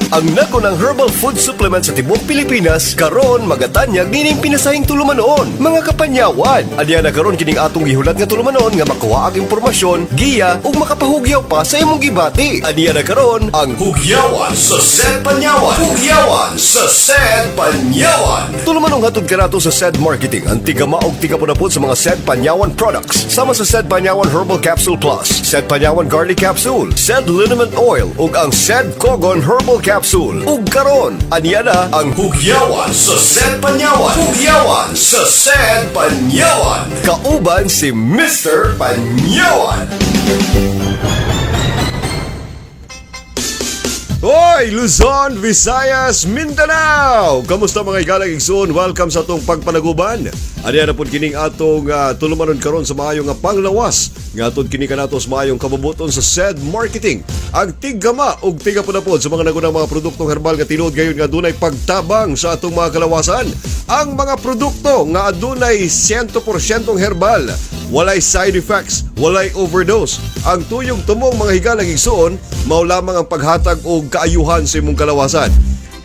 Ang nagunang herbal food supplement sa tibuok Pilipinas karon magatanyag nining pinasahing tulumanon. Mga kapanyawan, adya na karon kining atong gihulat nga tulumanon nga makuha ang impormasyon, giya ug makapahugyaw pa sa imong gibati. Aniya na karon ang Hugyawan sa Sed Panyawan. Hugyawan sa Sed Panyawan. Tulumanong hatod kanato sa Sed Marketing, ang tigama og tigapunapod sa mga Sed Panyawan products. Sama sa Sed Panyawan Herbal Capsule Plus, Sed Panyawan Garlic Capsule, Sed Liniment Oil ug ang Sed Kogon Herbal Capsule. Ug karon, aniya na ang Hugyawan sa Sed Panyawan. Hugyawan sa Sed Panyawan. Kauban si Mr. Panyawan. Hoy, Luzon, Visayas, Mindanao! Kamusta, mga igalang igsoon? Welcome sa atong pagpanaguban. Aniya na pud kining atong tulumanon karon sa maayo nga panglawas. Nga atong kini kanato sa maayong kabubuton sa Sed Marketing. Ang tiggama ug tigapunapod sa mga nagunang mga produktong herbal nga tinuod gayon nga adunay pagtabang sa atong mga kalawasan. Ang mga produkto nga adunay 100% herbal, walay side effects, walay overdose. Ang tuyong tumong, mga higalang igsoon, mao lamang ang paghatag og kaayuhan sa imong kalawasan.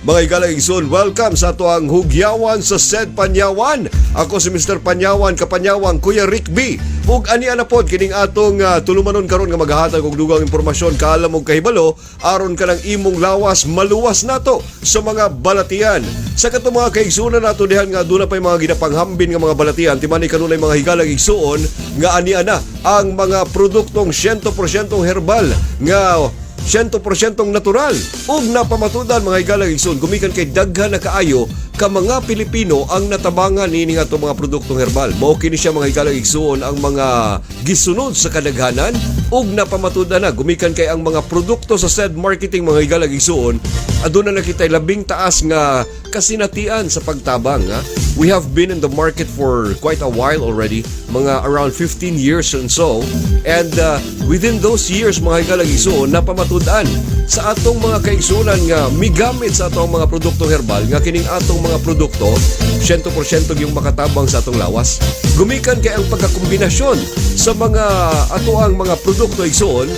Mga higalang igsoon, welcome sa ato ang Hugyawan sa Sed Panyawan. Ako si Mr. Panyawan, Kapanyawan, Kuya Rick B. Ug ani na pod kining atong tulumanon karon nga maghahatag og dugang impormasyon, kaalam og kahibalo aron kanang imong lawas maluwas nato sa mga balatian. Sa katong mga kaigsuonan nato dihan nga aduna pay mga ginapanghambin nga mga balatian, timani kanunay, mga higalang igsuon, nga ani ana ang mga produktong 100% herbal nga 100% natural ug napamatudan, mga higalang igsoon, gumikan kay daghan na kaayo ka mga Pilipino ang natabangan niini nga atong mga produktong herbal. Mao kini siya, mga higalang igsoon, ang mga gisunod sa kadaghanan ug napamatudan na gumikan kay ang mga produkto sa Sed Marketing, mga higalang igsoon, aduna na kitay labing taas nga kasinatian sa pagtabang, ha? We have been in the market for quite a while already, mga around 15 years and so. And within those years, mga higalang igsoon, napamatud-an sa atong mga kaigsunan nga migamit sa atong mga produktong herbal nga kining atong mga produkto 100% yung makatabang sa atong lawas. Gumikan kay ang pagkakombinasyon sa mga ato ang mga produkto, igsoon,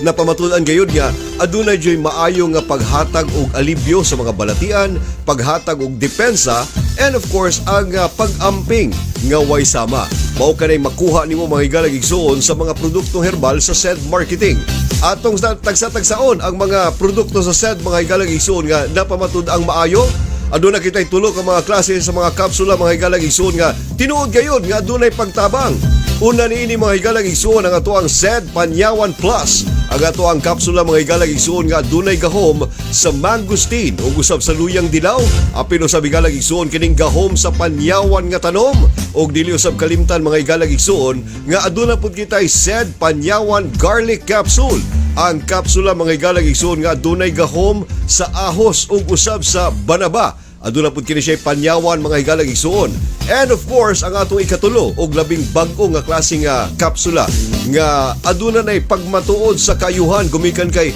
napamatudan gayud nga adunay joy maayo nga paghatag og alibyo sa mga balatian, paghatag og depensa, and of course ang pag-amping nga way sama. Mao kanay makuha nimo, mga higalang igsoon, sa mga produktong herbal sa Sed Marketing. Atong tagsa-tagsaon ang mga produkto sa Sed, mga higalang igsoon, nga napamatud ang maayo. Aduna kitay tulo ka mga klase sa mga kapsula, mga higalang igsoon, nga tinuod gayud nga adunay pagtabang. Una niini, mga higalang igsoon, ang ato ang Sed Panyawan Plus. Ang ato ang kapsula, mga higalang igsoon, nga adunay gahom sa mangosteen ug usab sa luyang dilaw. Apil usab, higalang igsoon, kining gahom sa panyawan nga tanom ug dili usab kalimtan, mga higalang igsoon, nga aduna pud kitay Sed Panyawan Garlic Capsule. Ang kapsula, mga higalang igsoon, nga adunay gahom sa ahos ug usab sa banaba. Aduna pud kini siya panyawan, mga higalang igsoon. And of course, ang atong ikatulo og labing bag-o nga klase nga kapsula nga aduna nay pagmatuod sa kayuhan gumikan kay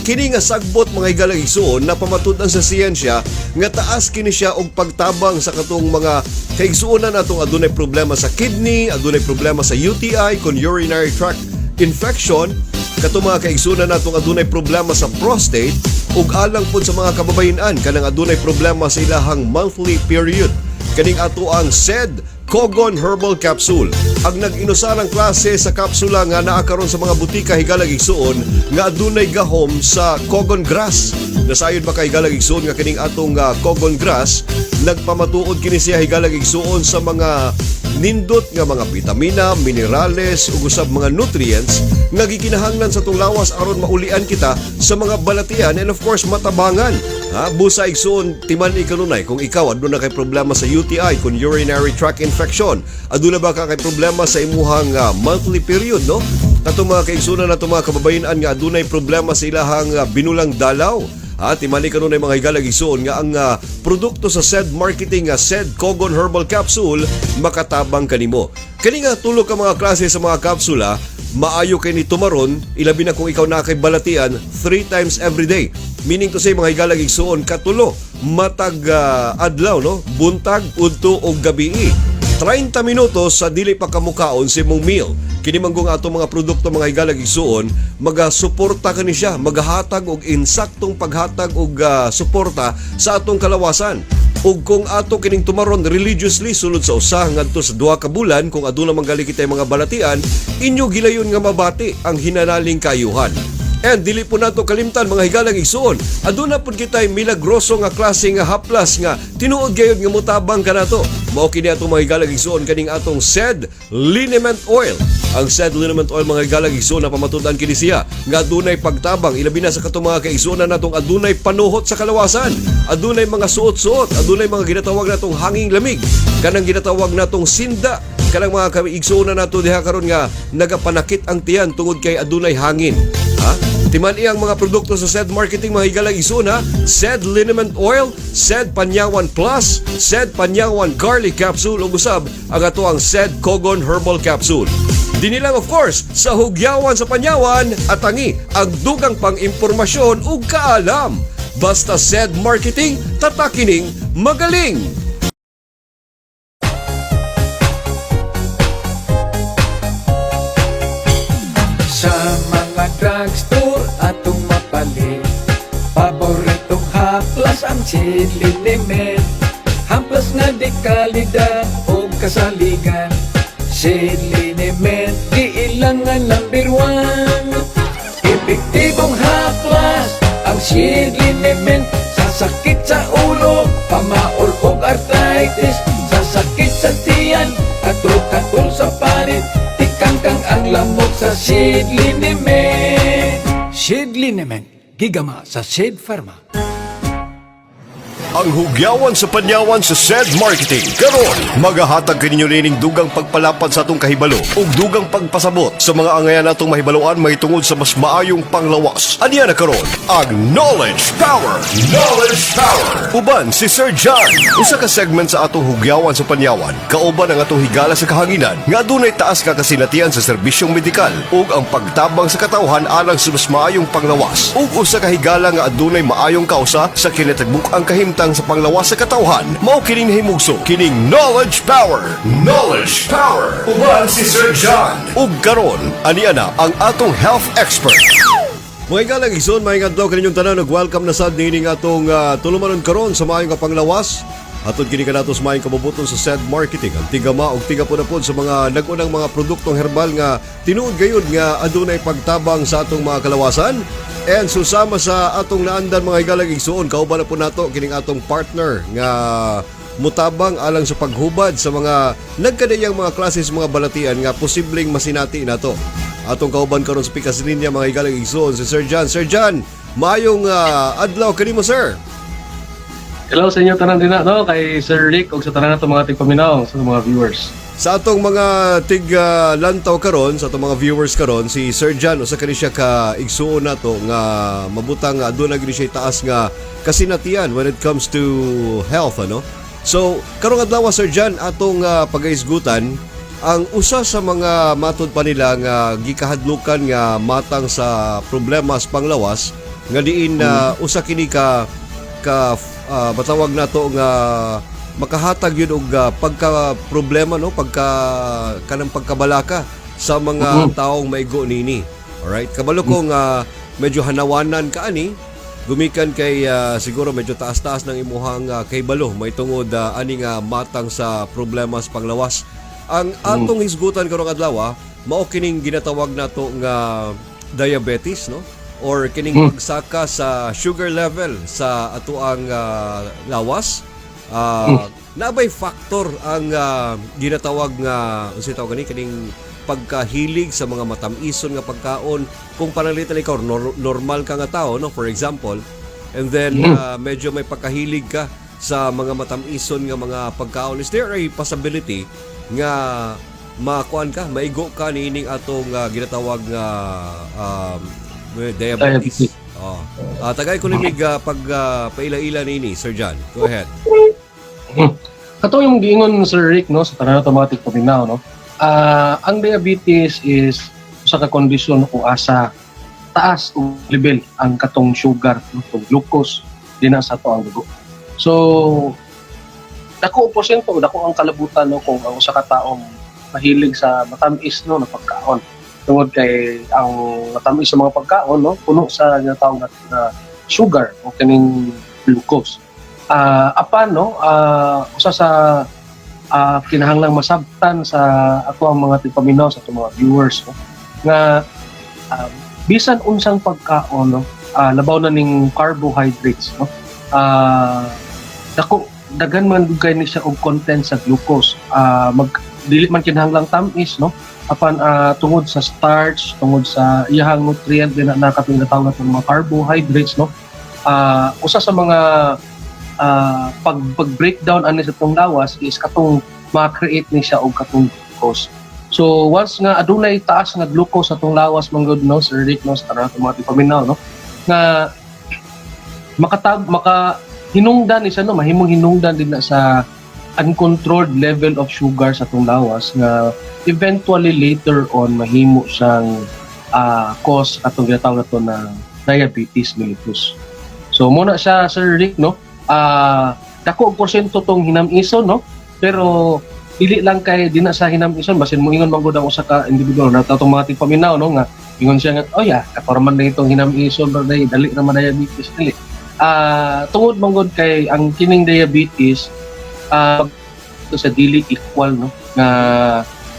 kini nga sagbot, mga higalang igsoon, napamatud-an sa siyensya nga taas kini siya og pagtabang sa katong mga kaigsuonan natong adunay problema sa kidney, adunay problema sa UTI kon urinary tract infection, katong mga kaigsuonan natong adunay problema sa prostate ug alang pud sa mga kababayen-an kanang adunay problema sa ilahang monthly period. Kaning ato ang Sed Kogon Herbal Capsule. Ang nag-inusarang klase sa kapsula nga naa karon sa mga butika, higalang igsuon, nga adunay gahom sa Kogon grass. Nasayod ba kay, higalang igsuon, nga kining atong Kogon grass nagpamatuod kini siya, higalang igsuon, sa mga nindot nga mga bitamina, minerales ug usab mga nutrients nga gikinahanglan sa atong lawas aron maulian kita sa mga balatian and of course matabangan. Ha, busa igsuon, timan kanunay kung ikaw aduna kay problema sa UTI kun urinary tract infection, aduna ba ka kay problema sa imuhang monthly period, no? Katong mga kaigsunan nato, mga kababayen-an nga adunay problema sa ilahang binulang dalaw. Ha, timani kanunay, mga higalang igsuon, nga ang produkto sa Sed Marketing nga Sed Kogon Herbal Capsule makatabang kanimo. Kani nga tulo ka mga klase sa mga kapsula, maayo kay ni tumaron, ilabi na kung ikaw na kay balatian, three times every day. Meaning to say, mga higalang igsuon, katulo matag adlaw, no? Buntag, udto ug gabii. 30 minutos sa dili pa kamukaon sa imong meal. Kini Kini manggong atong mga produkto, mga higalag igsuon, magasuporta kani siya, magahatag og insaktong paghatag og suporta sa atong kalawasan. Ug kung ato kining tumaron religiously sulod sa 1 ngadto sa 2 ka bulan, kung aduna man gali kitay mga balatian, inyo gilayon nga mabati ang hinanaling kayuhan. And dili po nato kalimtan, mga higalang igsuon, aduna pud kitay milagroso nga klase nga haplas nga tinuod gayud nga mutabang kanato. Mao kini atong, mga higalang igsuon, kaning atong Sed Liniment Oil. Ang Sed Liniment Oil, mga higalang igsuon, na pamatud-an kini siya nga adunay pagtabang ilabi na sa katong mga kaigsuonan natong adunay panuhot sa kalawasan, adunay mga suot-suot, adunay mga ginatawag natong hanging lamig, kanang ginatawag natong sinda, kanang mga kaigsuonan nato diha karon nga nagapanakit ang tiyan tungod kay adunay hangin. Ha? Timan iyang mga produkto sa Sed Marketing, mga higalang igsoon, ha. Sed Liniment Oil, Sed Panyawan Plus, Sed Panyawan Garlic Capsule ug usab ang ato ang Sed Kogon Herbal Capsule. Dinhi lang, of course, sa Hugyawan sa Panyawan at tangi ang dugang pang impormasyon ug kaalam. Basta Sed Marketing, tatakining magaling. Sa mga drugstore atong mapalit, paboritong haplas ang Sed Liniment. Haplas nga di kalidad o kasaligan. Sed Liniment, giilangan number 1. Epektibong haplas ang Sed Liniment. Sa sakit sa ulo, pamaol og arthritis, sa sakit sa tiyan, katol-katol sa panit. Tikangkang ang lamok sa Sed Liniment. Sed Liniment, gigama sa Sed Pharma. Ang Hugyawan sa Panyawan sa Sed Marketing. Karon, magahatag kaninyo nining dugang pagpalapad sa atong kahibalo ug dugang pagpasabot sa mga angayan natong mahibaluan mahitungod sa mas maayong panglawas. Aniya na karon ang Knowledge Power. Knowledge Power. Uban si Sir John. Usa ka segment sa atong Hugyawan sa Panyawan. Kauban ang atong higala sa kahanginan nga adunay taas ka kasinatian sa serbisyong medikal ug ang pagtabang sa katawhan alang sa mas maayong panglawas. Ug usa ka higala nga adunay maayong kausa sa kinatibuk ang kahimtang sa panglawas sa katawhan. Mao kining nahimugso kining Knowledge Power. Knowledge Power. Uban si Sir John. Ug karon, aniya na ang atong health expert. Mga igalang igsoon, maayong adlaw kaninyong tanan, nag-welcome na sad niining atong tulumanon karon sa maayong panglawas. Hatod kini kanato sa maayong kabubuton sa Sed Marketing, ang tigama og tigapod sa mga nag-unang mga produktong herbal nga tinuod gayud nga adunay pagtabang sa atong mga kalawasan. And susama sa atong naandan, mga higalang igsuon, kauban na po nato kining atong partner nga mutabang alang sa paghubad sa mga nagkadayang mga klase sa mga balatian nga posibleng masinati nato. Atong kauban karon sa pikas linya, mga higalang igsuon, si Sir John. Sir John, maayong adlaw kanimo, sir. Hello sa inyo tanan din na, no? Kay Sir Rick ug sa tanan nato mga tigpaminaw, sa mga viewers. Sa atong mga tig lantaw karon, sa atong mga viewers karon, si Sir John usa kani siya ka igsuon nato nga mabutang nga aduna gid siya taas nga kasinatian when it comes to health, ano. So, karong adlaw, Sir John, atong pagaisgutan ang usa sa mga matod pa nila nga gikahadlukan nga matang sa problema sa panglawas nga diin na usa kini ka ka matawag nato nga makahatag yun og pagka problema, no, pagka kanang pagkabalaka sa mga taong maigo nini. Alright, kabalo ko nga medyo hanawanan ka ani gumikan kay siguro medyo taas-taas ng imuhang kahibalo may tungod ani nga matang sa problema sa panglawas. Ang atong hisgutan karong adlaw mao kining ginatawag nato nga diabetes, no, or kining pagsaka sa sugar level sa atoang lawas. Naabay factor ang ginatawag nga, unsay tawag gani, kining pagkahilig sa mga matamison nga pagkaon? Kung pananglitan ikaw normal ka nga tao, no, for example, and then medyo may pagkahilig ka sa mga matamison nga mga pagkaon, is there a possibility nga makuan ka, maigo ka niining atong ginatawag nga diabetes? Diabetes. Oh. Tagay ko nimig pag paila-ila nini, Sir John. Go ahead. Katong yung giingon, Sir Rick, no, sa tanan nato mga tigpaminaw, no. Ang diabetes is usa ka kondisyon kung asa taas og level ang katong sugar, no, katong glucose dinha sa ato ang dugo. So dako ang porsyento, dako ang kalabutan, no, kung ang usa ka taong mahilig sa matamis, no, na pagkaon, tungod kay ang matamis sa mga pagkaon, no, puno sa ginatawag natin na sugar o kaning glucose. Apan, no, usa sa kinahanglang masabtan sa ato ang mga tigpaminaw, sa atong mga viewers, no, nga bisan unsang pagkaon, no, labaw na ning carbohydrates, no, dako daghan man dugay ni siya og content sa glucose. Mag dili man kinahanglang tamis, no, apan tungod sa starch, tungod sa iyahang nutrient din na katong ginatawag nato mga carbohydrates, no, usa sa mga pag breakdown ani sa atong lawas is katong ma-create ni siya og katong glucose. So once nga adunay taas nga glucose sa atong lawas manggod, no, Sir Rick, no, sa tanan atong mga paminaw, no, nga makatag maka hinungdan ni siya, no, mahimong hinungdan din na sa uncontrolled level of sugar sa atong lawas nga eventually later on mahimo siyang cause atong ginatawag nato na diabetes mellitus. So muna siya, Sir Rick, no. Dako og porsyento tong hinamison, no, pero dili lang kay di na sa hinamison. Basin mo ingon man gud ang usa ka individual na atong mga tigpaminaw, no, nga ingon siya nga, "Oh yeah, kato man na itong hinamison pero dali dali na man diabetes." Dili, tungod man gud kay ang kining diabetes sa dili equal, no, nga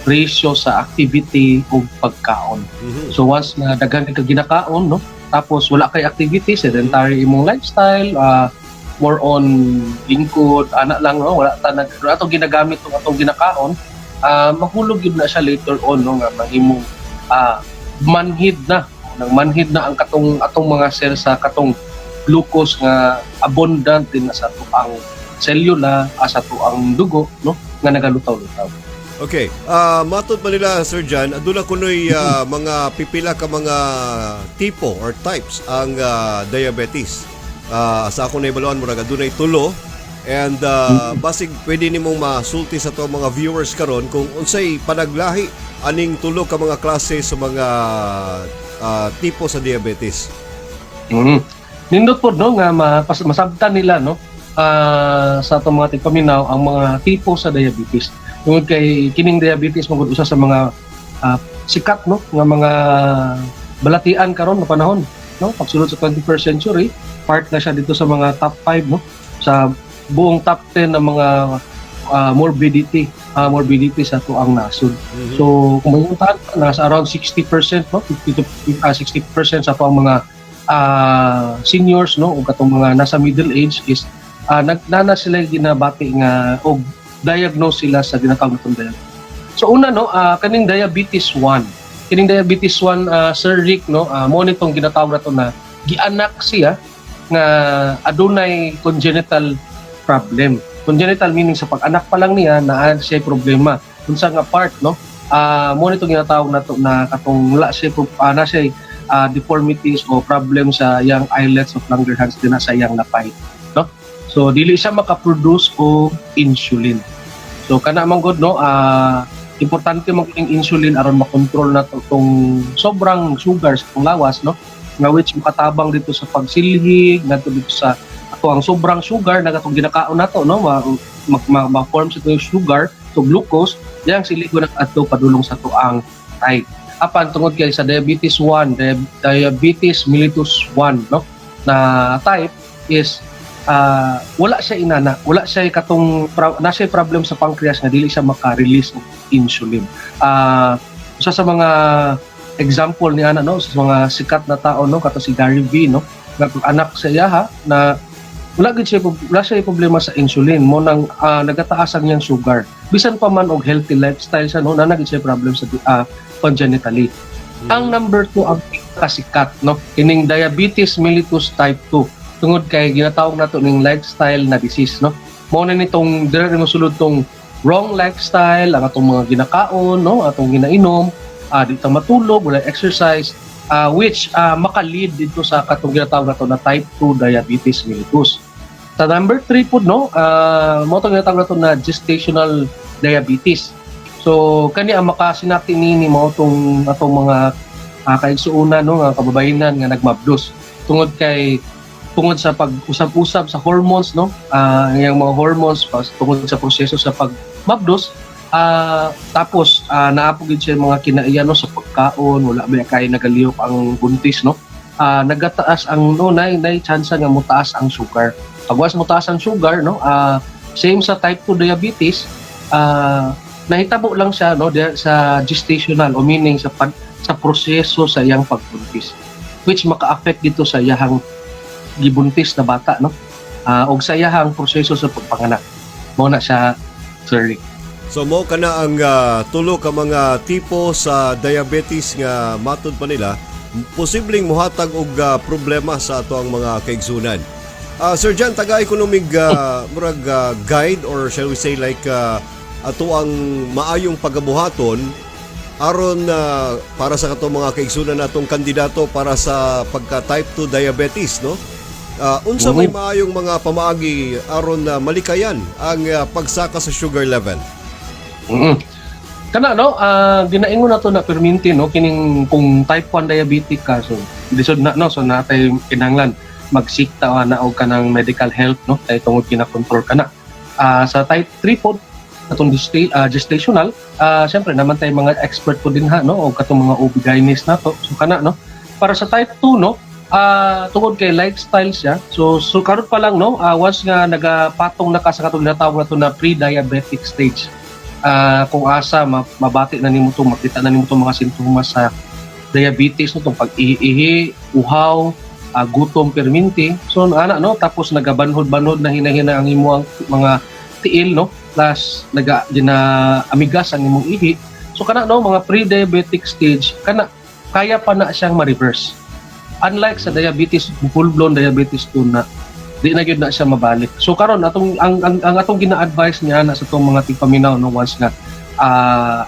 ratio sa activity ug pagkaon. So once na daghan kay ginakaon, no, tapos wala kay activity, sedentary imong lifestyle, more on lingkod, ana lang, no, wala ta nag wala atong ginagamit tong atong ginakaon, mahulog gyud na siya later on, no, nga mahimong manhid na nang manhid na ang katong atong mga cells sa katong glucose nga abundant din na sa atoang selula, sa atoang dugo, no, nga nagalutaw-lutaw. Okay. Matod pa nila, Sir John, aduna kunoy mga pipila ka mga tipo or types ang diabetes. Sa ako nahibaluan, murag adunay tulo and basig pwede nimong masulti sa ato mga viewers karon kung unsay panaglahi aning tulo ka mga klase sa mga tipo sa diabetes. Nindot po, no, nga masabtan nila, no, sa atong mga tigpaminaw ang mga tipo sa diabetes. Tungod kay kining diabetes magud usa sa mga sikat, no, nga mga balatian karon nga panahon, no, pagsulod sa 21st century. Part na siya dito sa mga top 5, no, sa buong top 10 ng mga morbidity sa atoang nasod. So kung manguntahan, nasa around 60%, no, 50 to 60% sa atoang mga seniors, no, o katong mga nasa middle age is nagnana sila ginabati nga og diagnose sila sa ginatawag natong diabetes. So una, no, kaning diabetes 1. Kining diabetes 1, Sir Rick, no, mo nitong ginatawag nato na gianak siya nga adunay congenital problem. Congenital meaning sa pag-anak pa lang niya naa siya problema. Unsa nga part, no? Mo nitong ginatawag nato na katong wala siya na siya deformities o problem sa iyang islets of Langerhans din sa iyang napay, no? So dili siya makaproduce og insulin. So kana man gud, no, importante man kining insulin aron makontrol nato tong sobrang sugar sa atong lawas, no, nga which makatabang dito sa pagsilhig ngadto dito sa ato ang sobrang sugar na katong ginakaon nato, no, ma-form sa itong sugar to glucose yang siligo na adto padulong sa atoang type. Apan tungod kay sa diabetes 1, diabetes mellitus 1, no, na type is wala siya inana, wala siya katong na siya problem sa pancreas nga dili siya maka-release og insulin. Usa sa mga example ni ana, no, sa mga sikat na tao, no, kato si Gary V, no, nga anak sa iya ha na wala siya problema sa insulin mo nang nagataas ang iyang sugar bisan pa man og healthy lifestyle siya, no, na siya problem sa congenitally. Ang number 2, ang kasikat, no, kining diabetes mellitus type 2, tungod kay ginatawag nato ning lifestyle na disease, no. Mao na nitong dire mo sulod tong wrong lifestyle, ang atong mga ginakaon, no, atong ginainom, di ta matulog, wala exercise, which maka-lead dito sa katong ginatawag nato na type 2 diabetes mellitus. Sa number 3 pud, no, mo tong ginatawag nato na gestational diabetes. So kani ang makasinati nini mo tong atong mga kaigsuonan, no, nga kababayenan nga nagmabdos tungod kay tungod sa pag-usab-usab sa hormones, no, ang iyang mga hormones tungod sa proseso sa pagmabdos. Tapos naa po gid siya mga kinaiya, no, sa pagkaon, wala ba kay nagalihok ang buntis, no? Nagataas ang, no, nay chance nga motaas ang sugar. Pag was motaas ang sugar, no, same sa type 2 diabetes, nahitabo lang siya, no, sa gestational o meaning sa proseso sa iyang pagbuntis, which maka-affect dito sa iyang gibuntis na bata, no, og sa iyang proseso sa pagpanganak. Mao na siya, Sir Rick. So mo kana ang tulo ka mga tipo sa diabetes nga matud pa nila posibleng muhatag og problema sa ato ang mga kaigsunan. Sir John, taga economic murag guide or shall we say like ato ang maayong pagabuhaton aron para sa katong mga kaigsunan natong kandidato para sa pagka type 2 diabetes, no? Unsa may maayong mga pamaagi aron na malikayan ang pagsaka sa sugar level? Kana, no, ginaingon na to na perminti, no, kining kung type 1 diabetic ka, so lisod na, no, so natay kinahanglan mag-seek ta na og kanang medical help, no, kay tungod kina-control ka na. Sa type 3 po atong gestational, syempre naman tay mga expert po din ha, no, og katong mga OB-GYNs na to. So kana, no, para sa type 2, no, tungod kay lifestyle siya. So karon pa lang, no, once nga nagapatong na ka sa katong ginatawag nato na pre-diabetic stage, kung asa mabati na nimo to, makita na nimo tong mga sintomas sa diabetes, no, tong pag-ihi, uhaw, gutom perminti. So ana, no, tapos nagabanhod-banhod na hinahina ang imong mga tiil, no, plus naga gina-amigas ang imong ihi. So kana, no, mga pre-diabetic stage kana, kaya pa na siyang ma-reverse. Unlike sa diabetes, full-blown diabetes 2 na di na gyud na siya mabalik. So karon atong ang atong gina-advise niya na sa atong mga tigpaminaw, no, once nga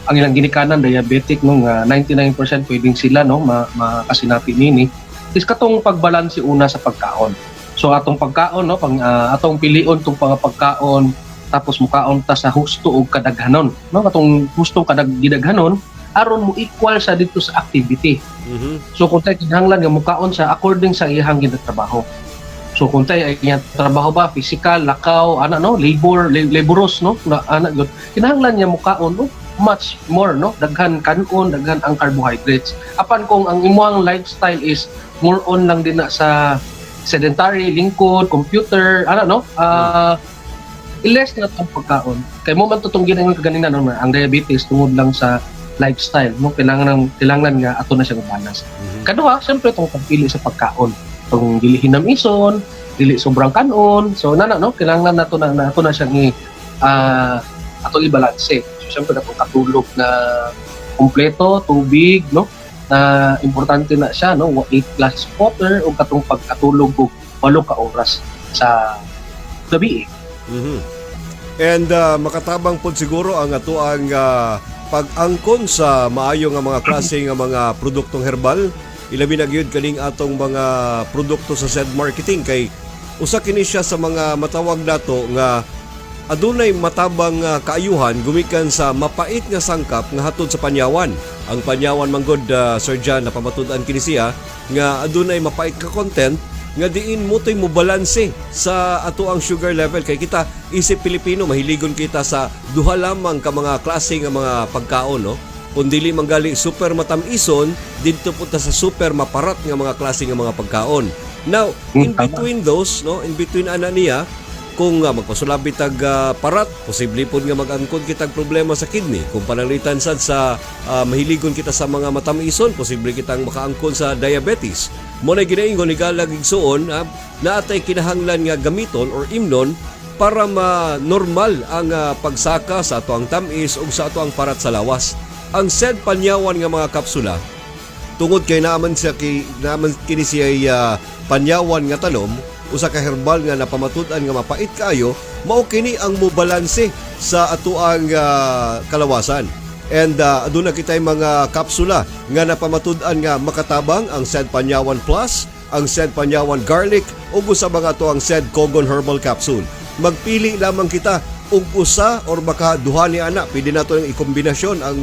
ang ilang ginikanan diabetic, no, nga 99% pwedeng sila, no, makasinapi nini is katong pagbalanse una sa pagkaon. So atong pagkaon, no, pang atong pilion tong mga pagkaon, tapos mukaon ta sa husto og kadaghanon, no, katong husto kadag gidaghanon aron mo equal sa dito sa activity. So kung tayo kinahanglan nga mukaon sa according sa iyang ginatrabaho. So kung tayo ay iyang trabaho ba physical, lakaw, ana, no, labor, laboros, no, na ana gyud. Kinahanglan niya mukaon, no, much more, no, daghan kanon, daghan ang carbohydrates. Apan kung ang imong lifestyle is more on lang din na sa sedentary, lingkod, computer, ana, no, i-less na itong pagkaon. Kay mo man to tong ginaingon kaganina, no, ang diabetes tungod lang sa lifestyle, no, kailangan nga ato na siyang balance. Kaduha, siyempre itong pagpili sa pagkaon. Itong dili hinamison, dili sobrang kanon. So nana, no, kailangan nato na siyang i ato i-balanse. So siyempre atong katulog na kompleto, tubig, no, na importante na siya, no, 8 glasses of water o katong pagkatulog og 8 ka oras sa gabi. And makatabang pod siguro ang ato ang pag-angkon sa maayo nga mga klase nga mga produktong herbal, ilabi na gyud kaning atong mga produkto sa said marketing, kay usa kini siya sa mga matawag nato nga adunay matabang kaayuhan gumikan sa mapait nga sangkap nga hatod sa panyawan. Ang panyawan manggod, Sir John, napamatud-an kini siya nga adunay mapait ka content nga diin mo to'y mobalanse sa ato ang sugar level, kay kita isip Pilipino mahiligon kita sa duha lamang ka mga klase nga mga pagkaon, no? Kung dili manggali super matamison, didto punta sa super maparat nga mga klase nga mga pagkaon. Now, in between those, no, in between ana niya, kung magpasulabi tag parat, posible pod nga mag-angkon kitag problema sa kidney. Kung pananglitan sad sa mahiligon kita sa mga matamison, posible kitang makaangkon sa diabetes. Mo na ginaingon ni Galag igsuon, naatay kinahanglan nga gamiton or imnon para ma-normal ang pagsaka sa ato ang tamis ug sa ato ang parat sa lawas. Ang said panyawan nga mga kapsula, tungod kay naaman kini siya panyawan nga tanom, usa ka herbal nga napamatud-an nga mapait kaayo, mao kini ang mobalanse sa atoang kalawasan. And aduna kitay mga kapsula nga napamatud-an nga makatabang, ang said Panyawan Plus, ang said Panyawan Garlic ug usa mga to ang said Kogon Herbal Capsule. Magpili lamang kita og usa or baka duha ni ana, pwede nato ang ikombinasyon ang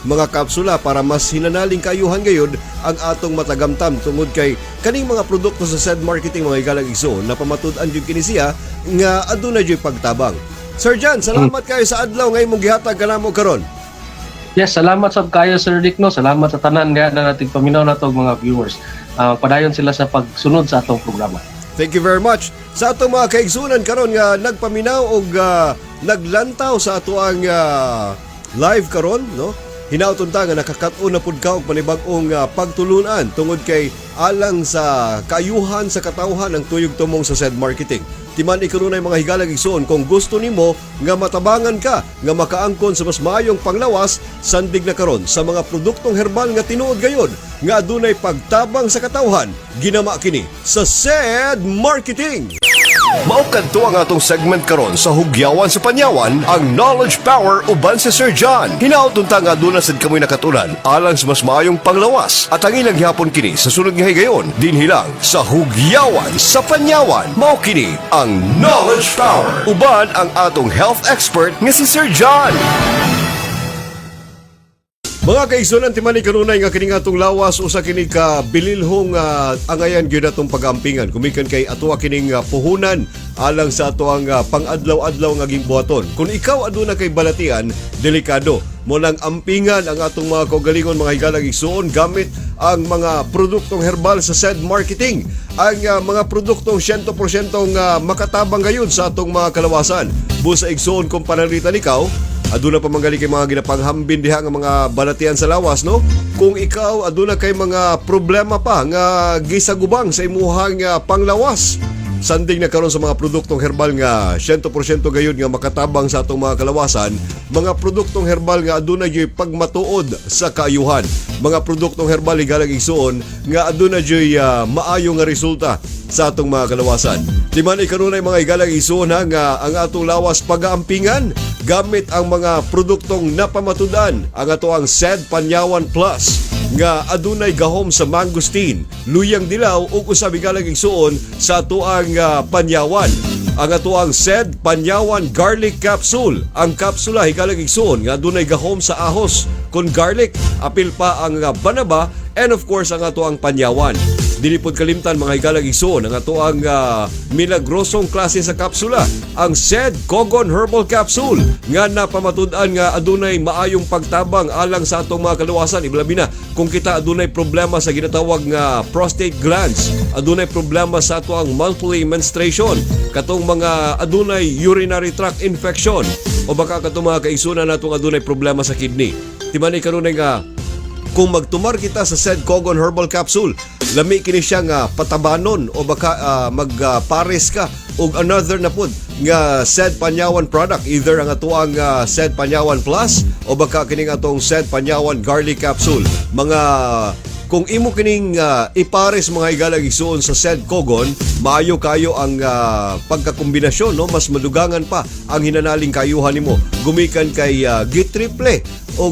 mga kapsula para mas hinanaling kayuhan gayud ang atong matagamtam, tungod kay kaning mga produkto sa said marketing, mga igalang igsoon, napamatud-an jud kini siya nga aduna jud pagtabang. Sir John, salamat kayo sa adlaw nga imong gihatag kanamo karon. Yes, salamat sab kayo, Sir Rick, no. Salamat sa tanan nga na nating paminaw nato mga viewers. Padayon sila sa pagsunod sa atong programa. Thank you very much. Sa atong mga kaigsunan karon nga nagpaminaw og naglantaw sa atoang live karon, no? Hinaut unta nga nakakat-on na pud ka og panibag-ong pagtulunan tungod kay alang sa kaayuhan sa katawhan ang tuyog tumong sa said marketing. Timan-i kanunay, mga higalang igsoon, kung gusto nimo nga matabangan ka nga makaangkon sa mas maayong panglawas, sandig na karon sa mga produktong herbal nga tinuod gayod nga adunay pagtabang sa katawhan, ginama kini sa said marketing. Mao kadto ang atong segment karon sa Hugyawan sa Panyawan, ang Knowledge Power uban si Sir John. Hinaut unta nga aduna sad kamoy nakatunan alang sa mas maayong panglawas at ang ilang gihapon kini sa sunod nga higayon dinhi lang sa Hugyawan sa Panyawan. Mao kini ang Knowledge Power uban ang atong health expert nga si Sir John. Mga kaigsunan, timan-i kanunay nga kini nga atong lawas usa kini ka bililhong angayan gyud atong pagampingan. Gumikan kay atoa kining puhunan alang sa atoang pangadlaw-adlaw nga gingbuhaton. Kung ikaw aduna kay balatian, delikado. Mao nang ampingan ang atong mga kaugalingon, mga higalang igsuon, gamit ang mga produktong herbal sa said marketing. Ang mga produktong 100% makatabang gayud sa atong mga kalawasan. Busa, igsuon, kung pananglitan ikaw aduna pa man gali kay mga ginapanghambin diha nga mga balatian sa lawas, no? Kung ikaw aduna kay mga problema pa nga gisagubang sa imuhang panglawas, sanding na karon sa mga produktong herbal nga 100% gayud nga makatabang sa atong mga kalawasan, mga produktong herbal nga aduna gyud pagmatuod sa kaayuhan, mga produktong herbal, higalang igsuon, nga aduna gyud maayo nga resulta sa atong mga kalawasan. Timan-i kanunay, mga higalang igsuon, ha, nga ang atong lawas pagaampingan gamit ang mga produktong napamatudan. Ang ato ang SED Panyawan Plus nga adunay gahom sa mangosteen, luyang dilaw ug usab, higalang igsuon, sa atoang panyawan. Ang atoang SED Panyawan Garlic Capsule. Ang kapsula, higalang igsuon, nga adunay gahom sa ahos kon garlic, apil pa ang banaba and of course ang atoang panyawan. Dili pod kalimtan, mga higalang igsuon, ang atoang milagrosong klase sa kapsula, ang SED Kogon Herbal Capsule nga napamatud-an nga adunay maayong pagtabang alang sa atong mga kaluwasan, ilabi na kung kita adunay problema sa ginatawag nga prostate glands, adunay problema sa atoang monthly menstruation, katong mga adunay urinary tract infection o baka katong mga kaigsunan natong adunay problema sa kidney. Timan-i kanunay nga kung magtumar kita sa said Kogon Herbal Capsule, lami kini siya nga patabanon o baka magpares ka og another na pud nga said Panyawan product, either ang atoang said Panyawan Plus o baka kining atong said Panyawan Garlic Capsule. Mga kung imo kining ipares, mga higalang igsuon, sa said Kogon, maayo kayo ang pagkakombinasyon, no? Mas madugangan pa ang hinanaling kayuhan nimo gumikan kay gitriple o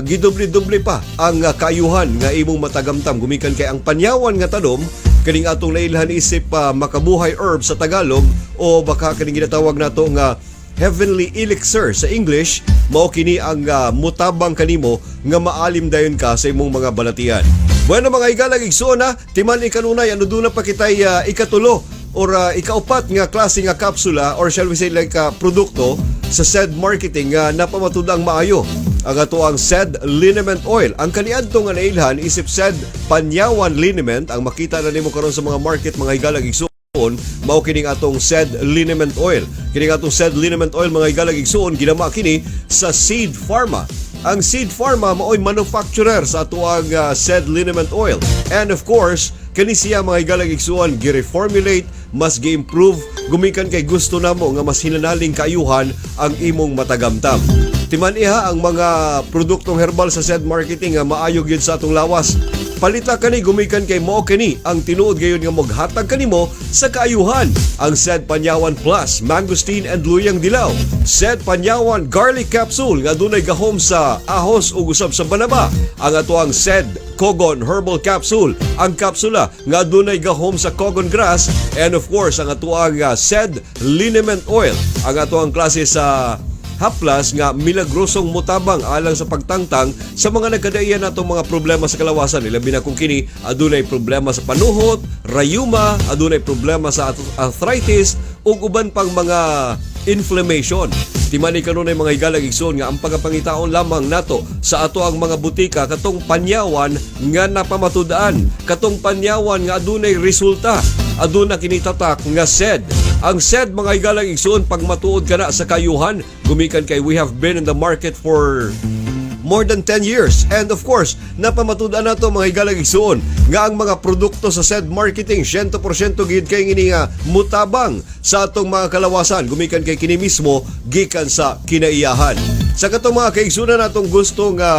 gidoble-doble pa ang kayuhan nga imong matagamtam gumikan kay ang panyawan nga tanom kaning atong nailhan isip makabuhay herb sa Tagalog o baka kaning ginatawag nato nga Heavenly Elixir sa English, mao kini ang mutabang kanimo nga maalim dayon ka sa imong mga balatian. Bueno, mga higalang igsuon ha, timan-i kanunay ano duna pa kitay ikatulo or ikaupat nga klase nga kapsula or shall we say like produkto sa said marketing nga napamatudang maayo. Ang ato ang said liniment oil. Ang kaniadto nga nailhan isip said Panyawan Liniment, ang makita na nimo karon sa mga market, mga higalang igsuon, mao kining atong said liniment oil. Kining atong said liniment oil, mga higalang igsuon, ginama kini sa Seed Pharma. Ang Seed Pharma maoy manufacturer sa atoang said liniment oil. And of course, kani siya, mga higalang igsuon, gi-reformulate, mas gi-improve gumikan kay gusto namo nga mas hinanaling kaayuhan ang imong matagamtam. Timan-i ha ang mga produktong herbal sa said marketing nga maayo gyud sa atong lawas. Palita kani gumikan kay mao kani ang tinuod gayon nga moghatag kanimo sa kaayuhan. Ang said Panyawan Plus, mangosteen and luyang dilaw. Said Panyawan Garlic Capsule nga dunay gahom sa ahos ug usab sa banaba. Ang atoang said Kogon Herbal Capsule, ang kapsula nga dunay gahom sa Kogon grass and of course ang atoang said liniment oil. Ang atoang klase sa haplas nga milagrosong mutabang alang sa pagtangtang sa mga nagkadaiyan natong mga problema sa kalawasan, ilabi na kung kini adunay problema sa panuhot, rayuma, adunay problema sa arthritis ug uban pang mga inflammation. Timani kanunay, mga higalang igsoon, nga ang pagapangitaon lamang nato sa ato ang mga butika katong panyawan nga napamatud-an, katong panyawan nga adunay resulta, aduna kini tatak nga SED. Ang SED, mga higalang igsoon, pag matuod ka na sa kayuhan, gumikan kay we have been in the market for more than 10 years. And of course, napamatud-an nato, mga higalang igsoon, nga ang mga produkto sa SED Marketing 100% gid kay ngini nga mutabang sa atong mga kalawasan gumikan kay kini mismo gikan sa kinaiyahan. Sa katong mga kaigsunan natong gusto nga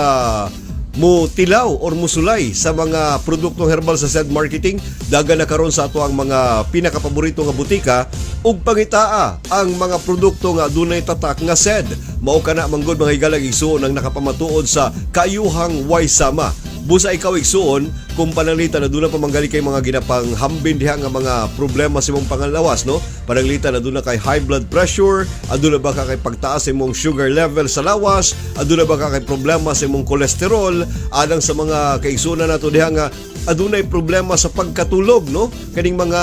mo tilaw or musulay sa mga produktong herbal sa SED Marketing, dagan na karon sa ato ang mga pinakapaborito nga butika ug pangitaa ang mga produkto nga adunay tatak nga SED. Mao kana manggod, mga higalang igsuon, ang nakapamatuod sa kayuhang way sama. Busa ikaw, igsuon, kung pananglitan aduna pa manggali kay mga ginapanghambin diha nga mga problema sa imong panglawas, no? Pananglitan aduna kay high blood pressure, aduna ba ka kay pagtaas sa imong sugar level sa lawas, aduna ba ka kay problema sa imong kolesterol, alang sa mga kaigsuonan nato diha nga adunay problema sa pagkatulog, no? Kaning mga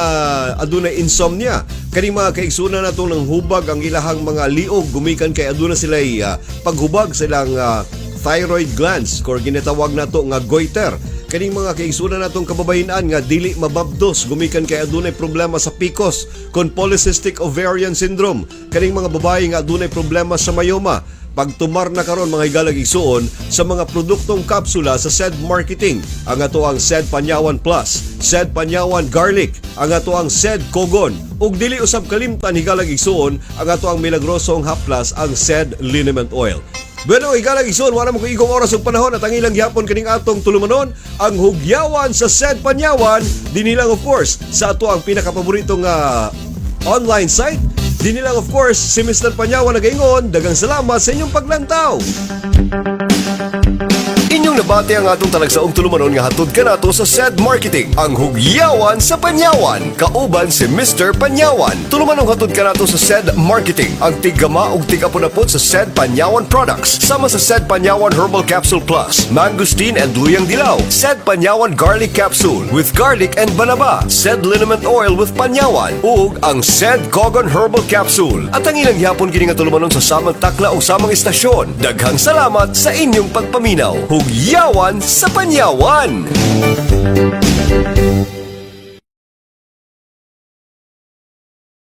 adunay insomnia, kaning mga kaigsuonan nato nang hubag ang ilahang mga liog gumikan kay aduna sila paghubag sa ilang thyroid glands or ginatawag nato nga goiter, kaning mga kaigsuonan natong kababayen-an nga dili mababdos gumikan kay adunay problema sa PCOS kon polycystic ovarian syndrome, kaning mga babae nga adunay problema sa myoma. Pagtumar na karon, mga higalang igsuon, sa mga produktong kapsula sa SED Marketing. Ang ato ang SED Panyawan Plus, SED Panyawan Garlic, ang ato ang SED Kogon, ug dili usab kalimtan, higalang igsuon, ang ato ang milagrosong haplas, ang SED Liniment Oil. Bueno, higalang igsuon, wala mo igong oras ug panahon at ang ilang gihapon kining atong tulumanon, ang hugyawan sa SED Panyawan, dinhi lang, of course, sa ato ang pinakapaboritong online site. Dinhi lang, of course, si Mr. Panyawan nagaingon, daghang salamat sa inyong paglantaw. Inyong nabati ang atong talagsaong tulumanon nga hatod kanato sa SED Marketing, ang hugyawan sa Panyawan, kauban si Mr. Panyawan. Tulumanong hatod kanato sa SED Marketing, ang tiggama ug tig-apon-apon sa SED Panyawan products, sama sa SED Panyawan Herbal Capsule Plus, Mangosteen and Luyang Dilaw, SED Panyawan Garlic Capsule with garlic and banaba, SED Liniment Oil with Panyawan, ug ang SED Kogon Herbal Capsule. At ang ilang yapon kini nga tulumanon sa samang takla o samang istasyon. Daghang salamat sa inyong pagpaminaw. Hugyawan sa Panyawan!